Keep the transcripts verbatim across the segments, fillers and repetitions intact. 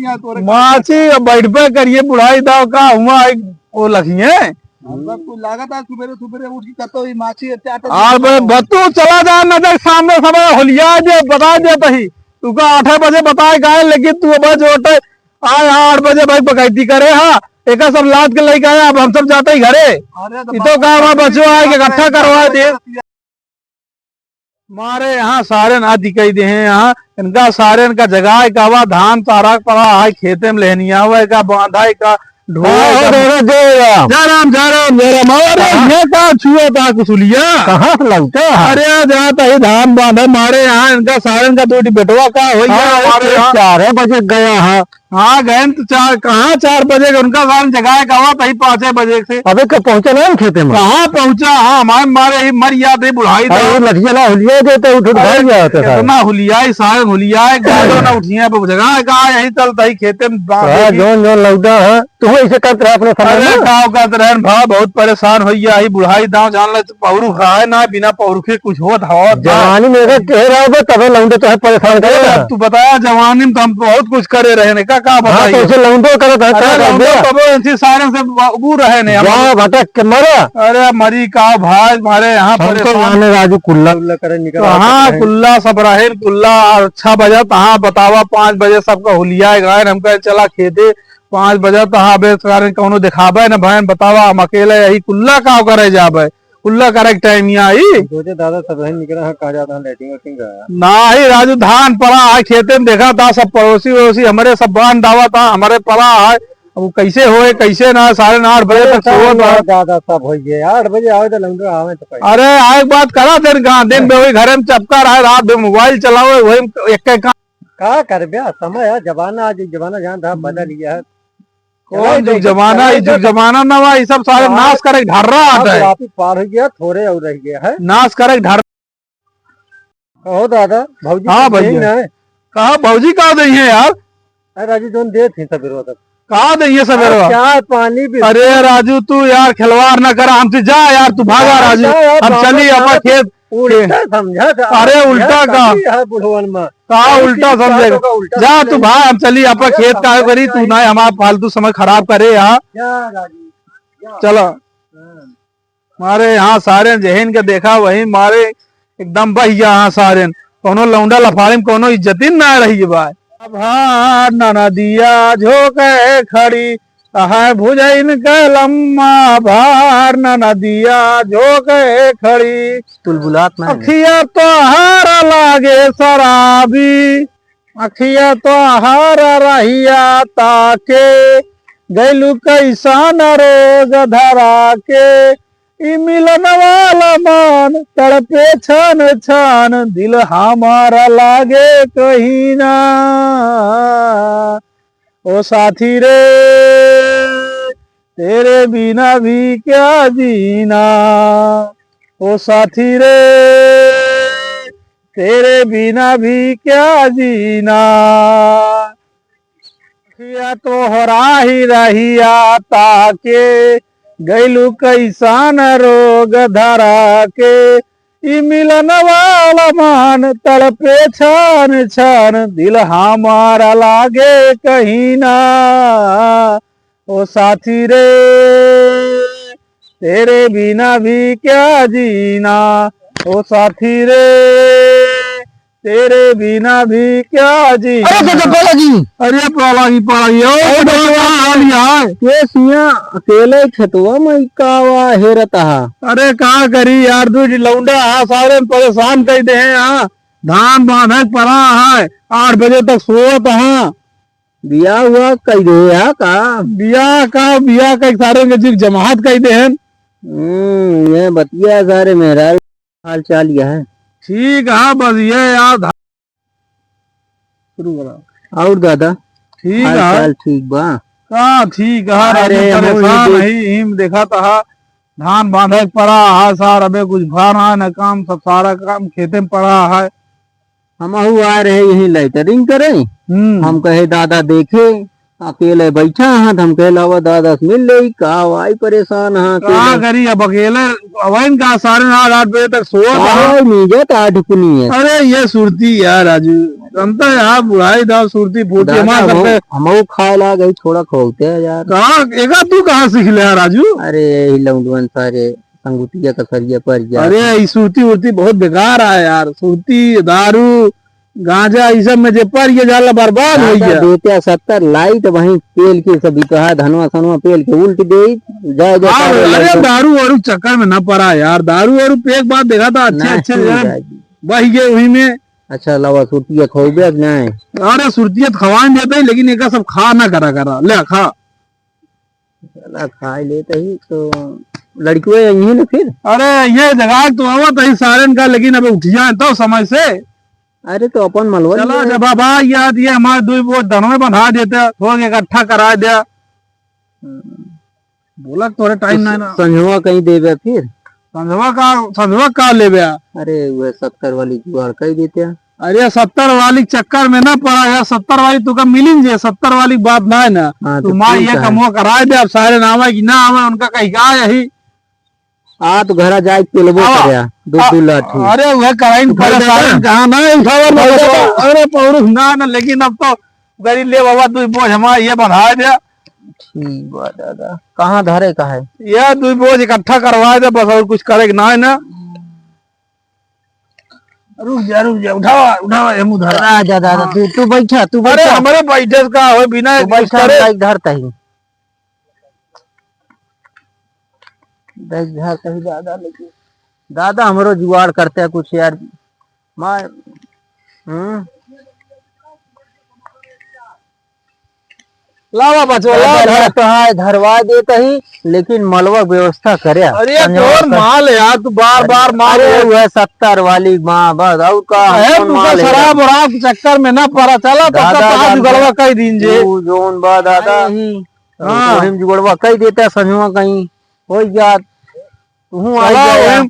माछी अब बैठबे करिए, बुढ़ाई दाव का हुआ है, वो लखिए। अब कुल लागत है, सुबेरे सुबेरे उठ के कतो ही माछी है, चार आठ बजे बत्तू चला जा, न देख सामने समय होलिया जे बता दे तही। तू का आठ बजे बताए का है, लेकिन तू अब जो आए आठ बजे भाई बकैती करे, हाँ, एका सब लाद के लेके आया, अब हम सब जाते ही घरे। अरे तो इ तो बाबा, का हुआ, बच्चों आए के इकट्ठा करवा दे। मारे यहाँ सारे ना दिखाई दे हैं, यहाँ इनका सारे इनका जगाए का हुआ, धान तारा पड़ा है, खेते में लेहनिया हुआ का, बांधा का, ढोए हाँ, का। जय राम। जय राम, जय राम, जय राम। अरे, हाँ। ये का छुआ था कुसुलिया? कहाँ से लौटा है? अरे, जाता ही धान बांधा मारे यहाँ, इनका सारे इनका दो बेटवा का हो गया, हाँ, हमारे एक यहाँ। चार बजे गया है। हाँ, गए तो चार, कहाँ चार बजे के? उनका गान जगाए का हुआ, तही पाँचे बजे से। अबे, कब पहुँचा ना हम खेते में? कहाँ पहुँचा? हाँ, हमारे मारे ही मर गया थे, बुढ़ाई अरे, था। वो लठिया ना हुलिया देते, उठ, उठ अरे, भाग गया होता था। कितना हुलिया, ई सारे हुलिया, एक गालो ना उठिया, अब जगाए का, यही चलता ही खेते में बांधे हाँ, की। जौन, जौन लौटा है, तू ऐसे करत रहा अपने समय अरे, में। का करत रहन भा, बहुत परेशान हो गया, ही बुढ़ाई दाव जान ले, पौरुख है ना, बिना पौरुखे कुछ होत हवा था। जवानी में अगर कह रहा होगा, तबे लौंडे तो है परेशान करे अरे, ना। अब तू बताया, जवानी में तो हम बहुत कुछ करे रहे ने, का, का हाँ, बताइए? तो उसे लौंडो करत है, अरे, का कर लौंडो दिया? तबे ऐसी सारे से ब-, बू रहे ने, हम जा भटक के मरा। अरे, मरी का भाई, मारे यहाँ हमको परेशान। जाने राजू कुल्ला उल्ला करे निकल कहाँ आता है। कुल्ला सब रहे, कुल्ला अच्छा बजत, हाँ, बतावा, पाँच बजे सबका हुलिया गए, हम कहे, "चला खेते।" पाँच बजे तो हाँ, बे, सारे कौनो देखाबे न भैन, बतावा, हम अकेले यही कुल्ला का करे जाबे? कुल्ला करे के टाइम यहाँ आई। सोचे दादा सब है निकला है, कहाँ जाता है, लैट्रिन वैट्रिन का है? नाही राजू, धान पड़ा है खेते में, देखा था सब पड़ोसी वड़ोसी हमारे सब बांध डावा था, हमारे पड़ा है। अब वो कैसे होए, कैसे ना, सारे ना आठ बजे तक सोवत है। दादा सब हो गए, आठ बजे आवे तो लौंडो आवे तो पहले। अरे, आए के बात करा दिन कहाँ, दिन में वही घरे में चपका रहे, रात में मोबाइल चलावे, वही एक एक का करबे, समय है, जमाना, आज जमाना जान था, बदल गया है। कौन जुग जमाना, ई जुग जमाना ना बा, ई सब सारे नाश करे के ढर्रा आता है। वापिस पार हो गया, थोड़े और रह गया है। नाश करे के ढर्रा। कहो दादा, भौजी हाँ कुछ भैया। देही ना? कहा भौजी का देही है यार? अरे राजू, जोन देत ही सबेरवा तक। का देही है सबेरवा? अरे चाय पानी भी। अरे राजू, तू यार खिलवाड़ ना करा हमसे, जा यार, तू भागा राजू। हम चली अपन खेत। उल्टा समझा था। अरे उल्टा का? बुढ़वन में। का उल्टा समझेगा? जा तू भाई, हम चली आपका खेत का करी, तू ना हमारा फालतू समय खराब करे यहाँ। चला। मारे यहाँ सारे जहन के देखा, वही मारे एकदम बह गया यहाँ सारे। कौनो लौंडा लफाड़े में कौनो इज्जतिन ना रही भाई। भार ननदिया झोंके खड़ी, अहै भुजैन के लम्मा भार ननदिया झोंके खड़ी। तुलबुलात ना है। अखिया तोहार लागे शराबी, अखिया तोहार रहिया ताके, गैलू कैसन रोग धरा के। ई मिलन वाला मान तड़पे छन छन, दिल हमारा लागे कहीं ना। ओ साथी रे, तेरे बिना भी क्या जीना, ओ साथी रे, तेरे बिना भी क्या जीना। अखिया तोहरा ही रहिया ताके, गैलू कैसन रोग धरा के। ई मिलन वाला मान तड़पे छन छन, दिल हमारा लागे कहीं ना। ओ साथी रे, तेरे बिना भी क्या जीना, ओ साथी रे, तेरे बिना भी क्या जीना। अरे चाचा, पाला जी। अरे पाला जी, पाला जी, ओ अरे बचवा, बचवा। हाल यार। ये सिया अकेले खेतवा में कावा हेरत हा। अरे का करी यार, दू लौंडा हा, सारे परेशान कर दे हैं यहाँ। धान बांधे के पड़ा है, आठ बजे तक सोवत हा। बियाह हुआ कई दे हा का? बियाह का, बियाह का एक सारे के जिग जमात कई दे हैं। हम्म, ये बतिया सारे मेहरारू हाल चाल यह है। ठीक है, बस ये यार धा-, शुरू करा। और दादा? ठीक हाल है। चाल ठीक बा? का ठीक है, अरे, राजू हम परेशान भी है, इम देखा था, धान बांधे के पड़ा है, सार अबे कुछ भा ना है, ना काम, सब सारा काम खेते में पड़ा है। हमहू आए रहे यही लैटरिंग करे। हम्म। हम कहे दादा देखे, अकेले बैठा हाँ, हम कहे लावा दादा से मिल लेई, का भाई परेशान हाँ का अकेले। करी अब अकेले, अबहिन का साढ़े नौ, आठ बजे तक सोवत हाँ। नीजत आ ढुकनी है। अरे ये सुरती यार राजू, जानता है यार बुढ़ाई दा सुरती फूटी दादा, हमारे हम, सबके। हमहू खाए लाग ही थोड़ा खोलते हैं यार। कहाँ, एका तू कहाँ सीख ले यार राजू? अरे यही लौंडवन सारे संगुतिया का सरिया पर जा। अरे ई सुरती उरती बहुत बेकार है यार, सुरती, दारू, गांजा, ई सब में जे पर ये जाला बरबाद हो दादा गया। देते सत्तर लाइट वहीं पेल के सब बिकहा धनवा सनवा पेल के उल्ट दे जाए दे हाँ, सारे अरे लड़के। दारू वारू चक्कर में ना पड़ा यार, दारू वारू पे एक बात देखा था, अच्छे नहीं अच्छे जरा राजू। बह गए वही में। अच्छा लावा सुरतिया खोबे अब नहीं। अरे सुरतिया तो खवान देते हैं, लेकिन एका सब खा ना करा करा, ले खा। साला खाए लेते ही तो लड़कियों यही ना फिर। अरे ये जगह तो आवत है सारन का, लेकिन अब उठिया है तो समय से। अरे तो अपन मलवा चला लिया। जब बाबा याद ये हमारे दो बोझ धनवे बंधा देते, थोड़ा इकट्ठा करा दिया। बोला तोरे टाइम तो ना है ना। संझवा कहीं देबे फिर। संझवा का, संझवा का लेबे? अरे वह सत्तर वाली जुगाड़ कर देते हैं। अरे सत्तर वाली चक्कर में ना पड़ा यार, सत्तर वाली तुका मिलिन जे, सत्तर वाली बात ना है ना। हाँ, तो तुम्हारे ठीक ये है। कमवा कराए दे, अब सारे ना आवे कि ना आवे, उनका कहीं का यही। आ तो घरा जाए के पेलबो आवा। करे, दो आ, दो लाठी। अरे वह कराइन तू पहले भाई सारे दादा। कहाँ ना उठावा ना भाई बता। दादा। अरे पौरुष ना ना, लेकिन अब तो गरीब ले बाबा तू बोझ हमारा ये बढ़ा दे। ठीक बा दादा, कहाँ धरे का है? ये दो बोझ इकट्ठा करवा दे बस, और कुछ करे के ना है ना। रुक जा, रुक जा, उठावा, उठावा, हम उधारा। राजा दादा, हाँ। तू, तू बैठा, तू अरे, बैठा। हमरे बैठे से का हो, बिना तू कुछ बैठा, करे। हम बैग धरता ही। बैग धरता ही दादा, लेकिन दादा, हमरो जुगाड़ करते हैं कुछ यार। मार, हम्म। लावा बचवा, लावा, अरे, धर। तो है, धरवा देत ही, लेकिन मलवा के व्यवस्था करे। अरे, संजोग कौन कर। माल है यार, तू बार, अरे, बार माल अरे, है। वह सत्तर वाली माँ, बस, और का, अरे, कौन तू माल का है? शराब वराब के चक्कर में ना पड़ा, चला, तो दादा, का दादा, जुगड़वा कह दीन जे। तू जोन बा, दादा। अरे, ही। हाँ। तो हम जुगड़वा कह देता, संजोग कहीं हो जात। तुहूँ आ चला गया। ओहिम,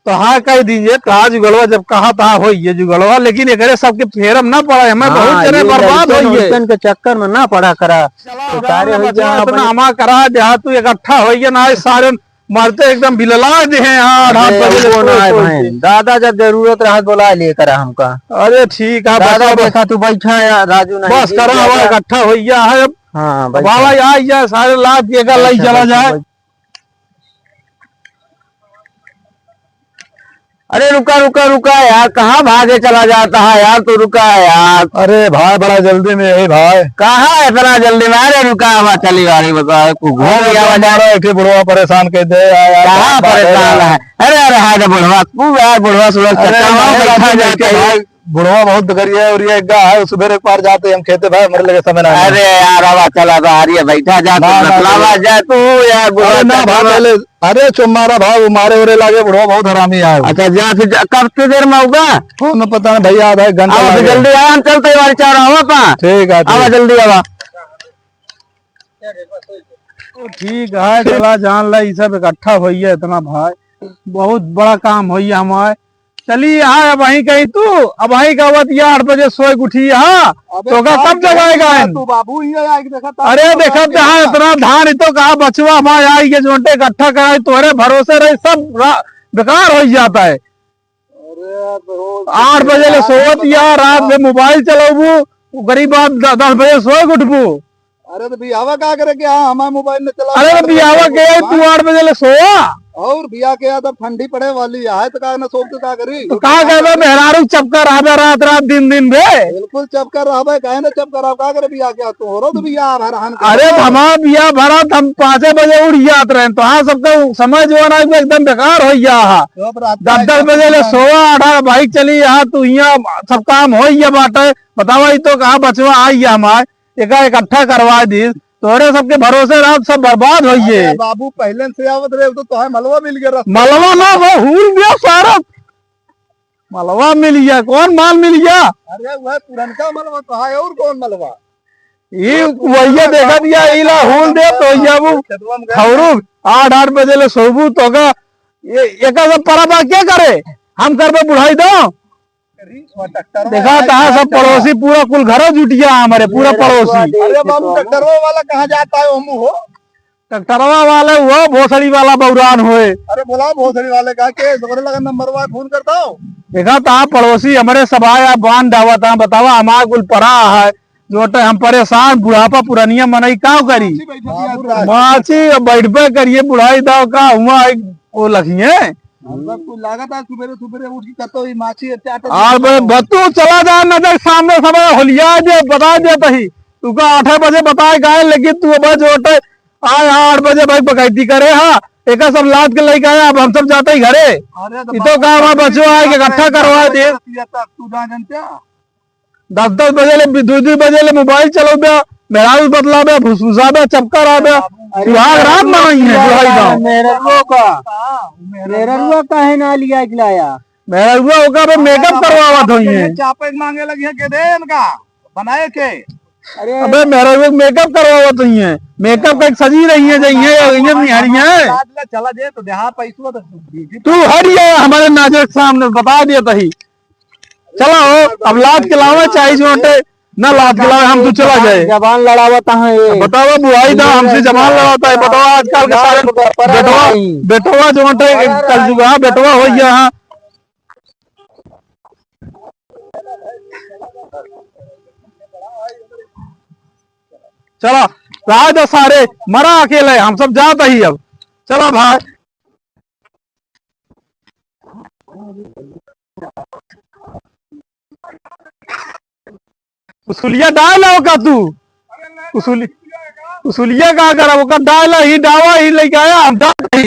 तो हाँ कह दीजिए, कहा जुगलवा, जब कहा तहा होई ये जुगलवा, लेकिन एकरे सबके फेरम ना पड़ा, हमें हाँ, बहुत जने ये बर्बाद लड़कन होई है। उड़कन के चक्कर में ना पड़ा करा। चला, तो सारे उधार होई बचा, गया इतना अपने हमा करा दे, हाँ, तू इकट्ठा होई है ना, आज सारे मरते एकदम बिलला दे हैं, हाँ, अरे, रात बजे वो ना आए सोए भाई, सोए। दादा जब जरूरत रहा बोला लिए करा हमका। अरे ठीक है, दादा बचा, बस। देखा तू बैठा है, राजू नहीं बस जी, करा हुआ दादा। इकट्ठा होई गया है अब। हाँ, बैठा। बाबा आ गया, सारे लाद के एका लई बैठा, चला बैठा, जाए। बैठा। अरे रुका, रुका, रुका यार, कहाँ भागे चला जाता है यार, तू रुका यार। अरे भाई, बड़ा जल्दी में है भाई। कहाँ इतना जल्दी में? अरे रुका, आवा चली गाड़ी बता, तू घूम अरे गया तो वजह। हमारा एक ही बुढ़वा परेशान कर दे यार, यार, कहाँ बहुत बात है परेशान यार। है? अरे, अरे, हाय रे बुढ़वा, तू यार बुढ़वा सुड़ल अरे चक्कर में नहीं, बैठा नहीं, जाता नहीं, है। भाई, बुढ़वा बहुत गरिया है और ये एक गा है, सुबह एक बार जाते हम खेते भाई, हमारे लगे समय ना है। अरे यार, आवा चला तो आ रही है, बैठा जा, ना, तू ना, बतलावा नहीं। जा, तू यार बुढ़वा अरे ना चक्कर भाई, में पहले अरे चुप मारा भाव, मारे ओरे लागे, बुढ़वा बहुत हरामी आए। अच्छा, जा फिर, जा, कब के देर में होगा? कौन पता नहीं भैया, आधा एक घंटा आवा, फिर लागे। जल्दी आवा, हम चलते हैं, हमारे चार आवा पा। ठीक है, आवा, ठीक। जल्दी आवा। ठीक है, चला जान ला, ई सब इकट्ठा होइए इतना भाई, बहुत बड़ा काम होइए हमारे। चली यहाँ, अब वहीं कहीं तू, अब वहीं का बतिया, आठ बजे सोए के उठी, हाँ? अबे तो का का कब जगाएगा करेगा इन? तू बाबू, ये आके देखा था अरे तो देखा कहाँ जहाँ इतना धान ही तो कहा बचवा हमारे आई, ये जोंटे इकट्ठा कराई, तोहरे भरोसे रही, सब रा-, बेकार हो जाता है। अरे तो आठ बजे ले सोवत या, रात में मोबाइल चलाबू, वो गरीब बाप द-, दस बजे सोए के उठबू। अरे तो बियावा का करे के, हाँ, हमार मोबाइल में चला। अरे तो बियावा के आई, तू आठ बजे ले सोवा। और बिया के यार, अब ठंडी पड़े वाली है, तो का ना सोच के का करी? तो का कहबे, मेहरारू चपका रहबे रात रात, दिन दिन बे। बिल्कुल चपका रहबे, काहे ना चपका रहब, का करे बिया के, तोहरो तो बिया भरहन के अरे हो। हमार बिया भरा, हम पाँचे बजे उठ जात रहे, तो हाँ, सबका समय जो है ना, एकदम बेकार हो गया है। तो अब रात दस, का दस बजे ले सोवा, अठारह बाइक चली, यहाँ तू यहाँ सब काम हो गया बाटे। बतावा, ई तो कहा बचवा आई है हमार, एका इकट्ठा करवा दी, तोहरे सबके भरोसे रात सब बर्बाद होइए। अरे बाबू, पहले से आवत रहे, तो तोहे मलवा मिल गया रास्ता। मलवा ना, वो हूल गया सारा। मलवा मिल गया, कौन माल मिल गया? अरे वह पुरनका मलवा तो है, और कौन मलवा? ये वो वही पुरनका देखा बाबू दिया, इला हूल दे तो ये वो खेतवा में गए। खौरू, आठ, आठ बजे ले सोबू तो का, ये, एका सब परबा क्या करे? हम करबे बुढ़ाई दो। देखा, तहाँ सब पड़ोसी पूरा कुल घरो जुटिया हमरे, पूरा पड़ोसी। अरे बाबू, ट्रैक्टरवा वाला कहाँ जाता है, ओमू हो? ट्रैक्टरवा वाले वो भोसड़ी वाला बौरान होए। अरे बोला भोसड़ी वाले का के तोरे लगा नंबर वा, फोन करता हो। देखा, तहाँ पड़ोसी हमरे सब आया, बांध डावा, तहाँ बतावा, हमार कुल पड़ा है, जो टे हम परेशान, बुढ़ापा पुरानिया मनई का करी? माछी बैठबे करिए, बुढ़ाई दाव का हुआ, एक वो लखिए। अब कुल लागत है, सुबेरे सुबेरे उठ के कतो ही माछी चाटत। आठ बजे बतू चला जा, नजर सामने समय होलिया जे, बता दे तही। तू का आठ बजे बताए गए, लेकिन तू अब जो टे आए आठ बजे भाई बकैती करे हा, एका सब लाद के लेके आया, अब हम सब जाते ही घरे। अरे तो ई तो बाबू, का हुआ, बच्चों आए के इकट्ठा करवा दे। तू जा जानते? दस दस बजे ले, दू दू बजे ले मोबाइल चलौबे, मेहरारू बतलाबे, फुसफुसाबे, चक्कर आबे। अरे सुहाग रात मनई है, बुढ़ाई गाँव। मेहररुआ का, मेहररुआ काहे ना लिया के लाया? मेहररुआ ओका बे मेकअप करवावत होई है। चापे के मांगे लगी है के दे इनका बनाए के। अरे अबे मेहररुआ मेकअप करवावत होई है, मेकअप का सजी रही है, जई है, ये निहारी है। चला जे तो देहा पैसवा तो दीजिए। तू हट जा हमारे नाजर के सामने, बता दिया तही। चला हो, अब लाद के लावे चाहे जो हटे, ना लाद के लावे, हम तू चला जाए। जबान लड़ावत है ये। बतावा बुआई दा हमसे जबान लड़ाता है, बतावा आजकल के सारे बेटवा, बेटवा जो हटे कल जुगा बेटवा हो गया है। चला, राज सारे मरा अकेले, हम सब जात ही अब। चला भाई। उसुलिया डाल आओ का तू? उसुली-, उसुलिया का करब? ओकर डाल ही, डावा ही लेके आया, हम डाल ही।